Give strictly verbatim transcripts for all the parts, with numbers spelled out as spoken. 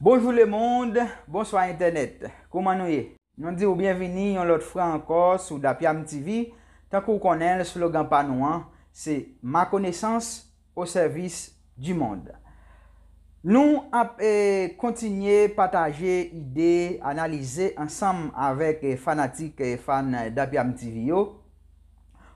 Bonjou lemonn, bonswa entènèt. Kouman nou ye? Nou di w byenvini yon lòt fwa ankò sou Dapyam T V. Tankou w konnen l, slogan pa nou an, se Ma connaissance au service du monde. Nou ap, eh, kontinye pataje ide, analize ansanm avèk, eh, fanatik, eh, fan Dapyam T V yo,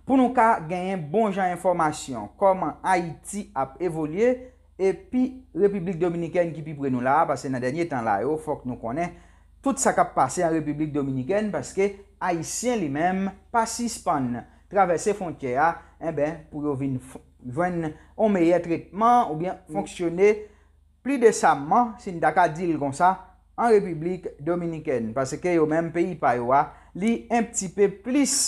pou nou ka genyen bon jan enfòmasyon kòman Ayiti ap evolye, epi Repiblik Dominikèn ki pi pre nou la a, paske nan dènye tan la yo, fòk nou konnen tout sa k ap pase an Repiblik Dominikèn, paske Ayisyen li menm pa sispann travèse fwontyè a, enben, pou yo vin f-, jwenn yon meyè tretman oubyen fonksyone pli desamman, si n ta ka di l konsa, an Repiblik Dominikèn, paske yo menm peyi pa yo a, li en pti pe plis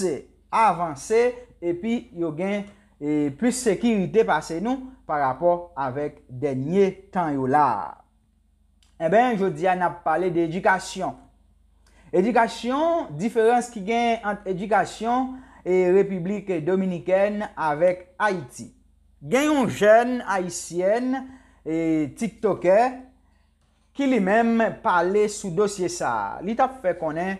avanse, epi yo gen, eh, plis sekirite pase nou pa rapò avèk dènye tan yo la a. Enben, jodi a n ap pale de edikasyon. Edikasyon, diferans ki gen ant edikasyon e Repiblik Dominikèn avèk Ayiti. Gen yon jèn ayisyèn, e tiktokè, ki li menm pale sou dosye sa a. Li t ap fè konnen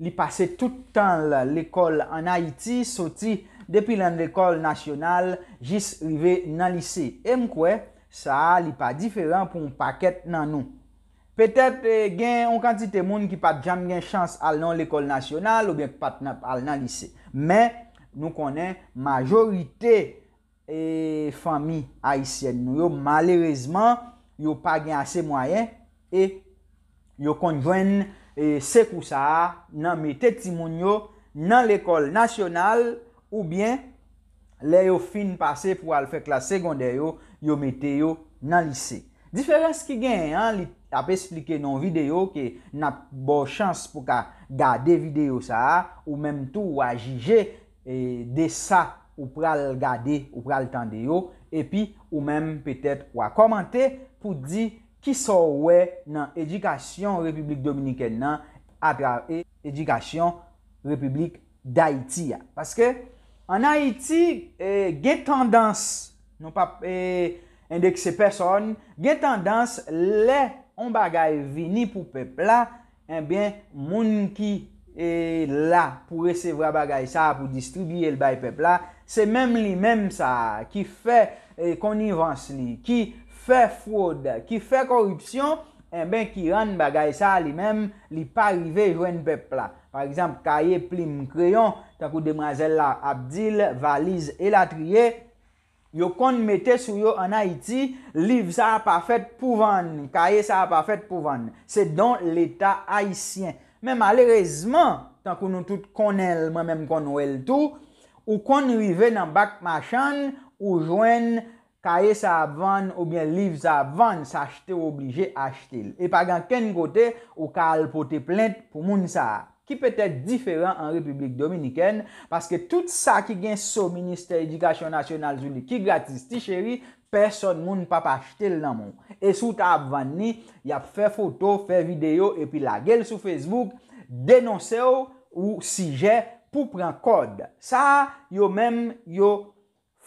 li pase tout tan l lekòl ann Ayiti, soti depi nan lekòl nasyonal jis rive nan lise. E m kwè sa a li pa diferan pou yon pakèt nan nou. Petèt, eh, gen yon kantite moun ki pa t janm gen chans al nan yon lekòl nasyonal oubyen ki pa t nan, al nan lise. Men, nou konnen majorite, eh, fanmi ayisyèn nou yo, malerezman, yo pa gen ase mwayen e yo konn jwenn, eh, sekou sa a nan mete timoun yo nan lekòl nasyonal oubyen lè yo fin pase pou al fè klas segondè yo, yo mete yo nan lise. Diferans ki genyen an, li ap esplike nan yon videyo ke n ap ba w chans pou ka gade videyo sa a, ou menm tou w a jije, eh, de sa ou pral gade, ou pral tande yo, epi ou menm petèt w a kòmante pou di kisa w wè nan edikasyon Repiblik Dominikèn nan atrave edikasyon Repiblik Dayiti a. Paske ann Ayiti, eh, gen tandans, nou p ap, eh, endekse pèsòn, gen tandans lè yon bagay vini pou pèp la, enben, moun ki, eh, la pou resevwa bagay sa a, pou distribiye l bay pèp la, se menm li menm sa a ki fè, eh, konivans li, ki fè fwod, ki fè koripsyon, enben, ki rann bagay sa a li menm, li pa rive jwenn pèp la. Pa egzanp, kaye, plim, kreyon, tankou demwazèl la ap di l, valiz, elatriye, yo konn mete sou yo ann Ayiti, liv sa a pa fèt pou vann, kaye sa a pa fèt pou vann. Se don Leta ayisyen. Men malerezman, tankou nou tout konnen l, mwen menm konn wè l tou, ou konn rive nan bak machann, ou jwenn kaye sa ap vann oubyen liv sa ap vann, se achte w oblije achte l. E pa gen ankenn kote ou ka al pote plent pou moun sa a, ki petèt diferan an Repiblik Dominikèn, paske tout sa ki gen so Ministè Edikasyon Nasyonal sou li, ki gratis, ti cheri, pèsòn moun p ap achte l nan men w. E si w ta ap vann li, y ap fè foto, fè videyo, epi lage l sou Facebook, denonse w ou sijè pou pran kòd. Sa a, yo menm, yo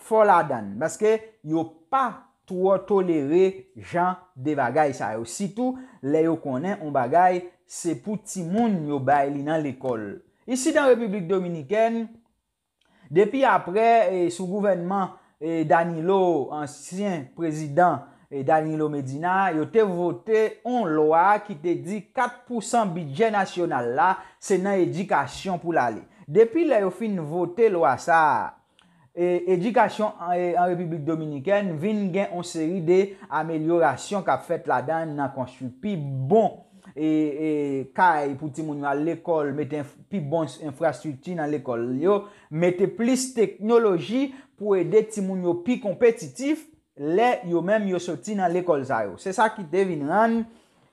fò ladan l, paske yo pa twò tolere jan de bagay sa yo, sitou lè yo konnen yon bagay se pou timoun yo bay li nan lekòl. Isit an Repiblik Dominikèn, depi aprè, e, sou gouvènman, e, Danilo, ansyen prezidan, e, Danilo Medina, yo te vote yon lwa ki te di kat pousan bidjè nasyonal la, se nan edikasyon pou l ale. Depi lè yo fin vote lwa sa a, e, edikasyon an, e, an Repiblik Dominikèn vin gen yon seri de amelyorasyon k ap fèt ladan l, nan konstwi pi bon, e, e, kay pou timoun yo al lekòl, mete enf-, pi bon enfrastrikti nan lekòl yo, mete plis teknoloji pou ede timoun yo pi konpetitif lè yo menm yo soti nan lekòl sa yo. Se sa ki te vin rann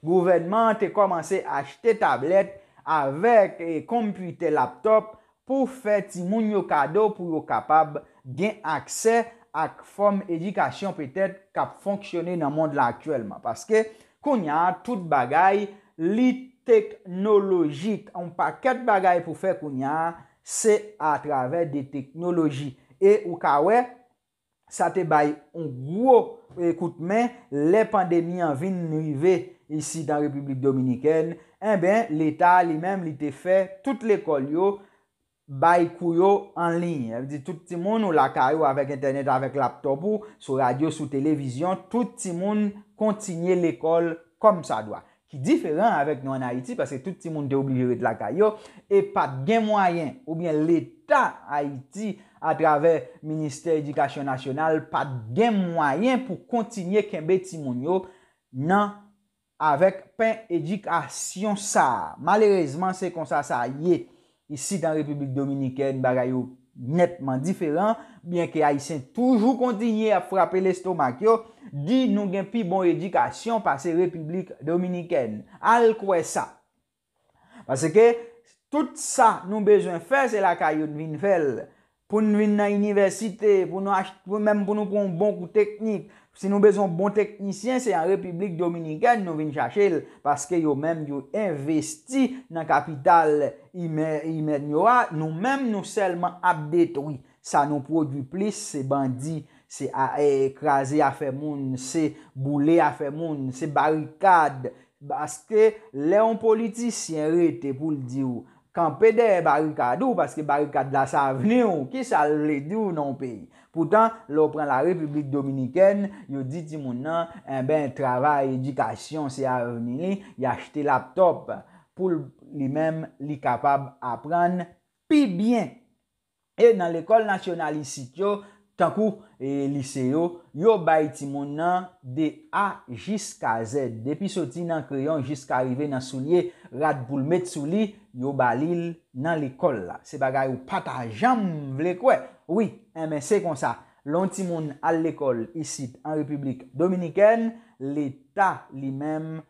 gouvènman an te kòmanse achte tablèt avèk, e, konpitè, laptòp, pou fè timoun yo kado pou yo kapab gen aksè ak fòm edikasyon petèt k ap fonksyone nan mond la aktyèlman. Paske kounye a, tout bagay, li teknolojik. Yon pakèt bagay pou fè kounye a, se atravè de teknoloji. E ou ka wè, sa te bay yon gwo, e, kout men lè pandemi an vin rive, isit an Repiblik Dominikèn, enben, Leta li menm, li te fè tout lekòl yo bay kou yo an liy. Sa vle di tout timoun ou lakay ou avèk entènèt, avèk laptòp ou, sou radyo, sou televizyon, tout timoun kontinye lekòl kòmsadwa. Ki diferan avèk nou ann Ayiti, paske tout timoun te oblije ret lakay yo, e pa t gen mwayen, oubyen Leta Ayiti, atravè Ministè Edikasyon Nasyonal, pa t gen mwayen pou kontinye kenbe timoun yo nan avèk pen edikasyon sa a. Malerezman, se konsa sa ye. Isit an Repiblik Dominikèn, bagay yo nètman diferan, byenke Ayisyen toujou kontinye ap frape lestomak yo, di nou gen pi bon edikasyon pase Repiblik Dominikèn. Al kwè sa. Paske tout sa nou bezwen fè, se lakay yo n vin fè l. Pou n vin nan inivèsite, pou nou achte, pou menm pou nou pran yon bon kou teknik. Si nou bezwen yon bon teknisyen, se an Repiblik Dominikèn nou vin chache l, paske yo menm yo envesti nan kapital imè, imèn yo a, nou menm nou sèlman ap detwi. Sa nou pwodui plis, se bandi, se a, e, kraze afè moun, se boule afè moun, se barikad. Paske lè yon politisyen rete pou l di w, kanpe dèyè barikad ou, paske barikad la se avni w, kisa l vle di w nan yon peyi? Poutan, lè w pran la Repiblik Dominikèn, yo di timoun nan, enben, travay, edikasyon, se avni li, y achte laptòp pou l, li menm, li kapab aprann pi byen. E nan lekòl nasyonal isit yo, tankou, e, lise yo, yo bay timoun nan de A jiska Z. Depi soti nan kreyon jiska rive nan soulye rad pou l met sou li, yo ba li l nan lekòl la. Se bagay ou pa ta janm vle kwè. Wi, enben se konsa. Lè yon timoun al lekòl isit an Repiblik Dominikèn, Leta li menm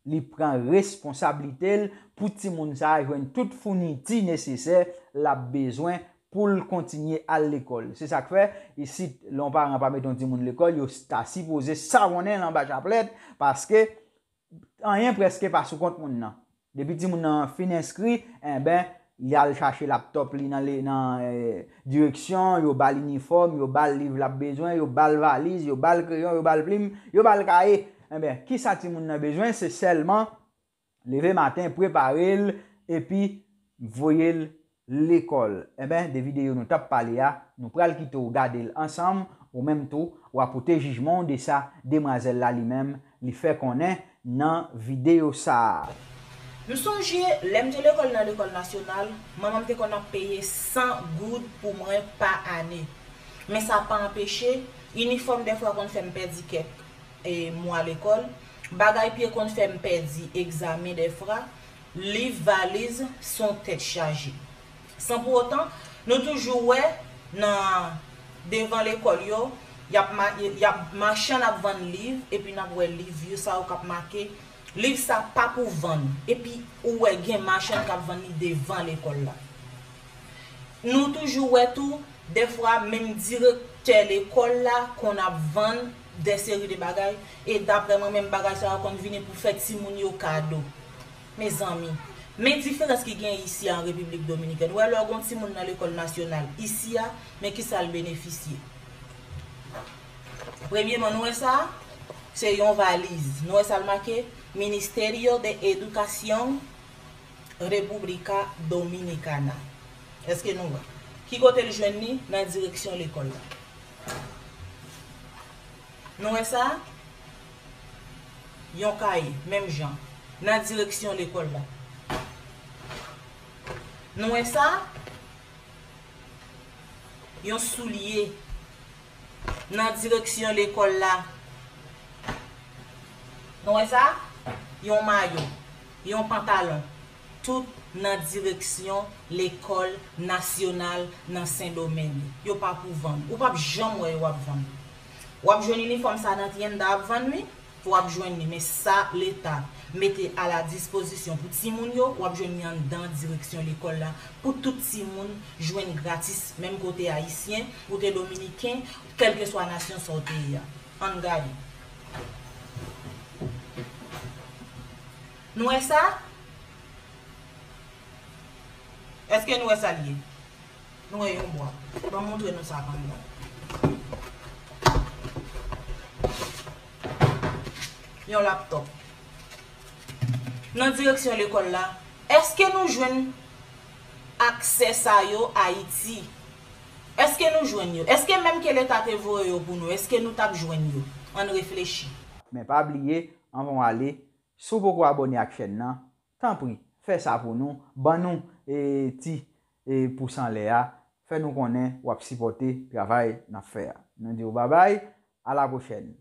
li pran responsablite l pou timoun sa a jwenn tout founiti nesesè l ap bezwen pou l kontinye al lekòl. Se sa k fè, isit, lè yon paran pa mete yon timoun lekòl, yo ta sipoze savonnen l anba chaplèt, paske anyen prèske pa sou kont moun nan. Depi timoun nan fin enskri, enben, li al chache laptòp li nan, nan, eh, direksyon, yo ba l inifòm, yo ba l liv l ap bezwen, yo ba l valiz, yo ba l kreyon, yo ba l plim, yo ba l kaye. Enben, kisa timoun nan bezwen? Se sèlman leve maten, prepare l, epi voye l lekòl. Enben, de videyo nou t ap pale a, nou pral kite w gade l ansanm, ou menm tou, w a pote jijman w de sa demwazèl la li menm, li fè konnen nan videyo sa a. M sonje, lè m te lekòl nan lekòl nasyonal, manman m te konn ap peye san goud pou mwen pa ane. Men sa pa anpeche, inifòm dèfwa konn fè m pèdi kèk e, mwa lekòl, bagay pye konn fè m pèdi egzamen dèfwa, liv, valiz, se yon tèt chaje. San pou otan, nou toujou wè nan devan lekòl yo, y ap ma-, y ap machann ap vann liv, epi n ap wè liv yo sa yo k ap make, liv sa pa pou vann, epi ou wè gen machann k ap vann li devan lekòl la. Nou toujou wè tou, dèfwa menm direktè lekòl la konn ap vann de seri de bagay, e daprè mwen menm bagay sa yo konn vini pou fè timoun yo kado. Mezanmi, men diferans ki gen isi a an Repiblik Dominikèn. Ou wè lè w gen yon timoun nan lekòl nasyonal isi a, men kisa l benefisye? Premyeman, nou wè sa a? Se yon valiz. Nou wè sa l make? Ministerio de Educación República Dominicana. Èske nou wè? Ki kote l jwenn li? Nan direksyon lekòl la. Nou wè sa? Yon kaye, menm jan. Nan direksyon lekòl la. Nou wè sa? Yon soulye. Nan direksyon lekòl la. Nou wè sa? Yon mayo, yon pantalon, tout nan direksyon lekòl nasyonal nan Sendomeng. Yo pa pou vann. Ou p ap janm wè yo ap vann. W ap jwenn inifòm sa nan Tienda ap vann wi. W ap jwenn li, men sa Leta mete a la dispozisyon pou timoun yo, w ap jwenn li anndan direksyon lekòl la, pou tout timoun jwenn gratis, menm kote ayisyen, ou te dominiken, kèlkeswa nasyon sa w te ye a. Ann gade. Nou wè sa? Èske nou wè sa l ye? Nou wè yon bwa. Ban m montre nou sa anndan. Yon laptòp. Nan direksyon lekòl la, èske nou jwenn aksè sa yo Ayiti? Èske nou jwenn yo? Èske menm ke Leta te voye yo pou nou, èske nou t ap jwenn yo? Ann reflechi. Men pa bliye, anvan w ale, si w poko abòne ak chèn nan, tanpri, fè sa pou nou, ban nou e, ti e, pous anlè a, fè nou konnen w ap sipòte travay n ap fè a. Nou di w babay, a la pwochèn.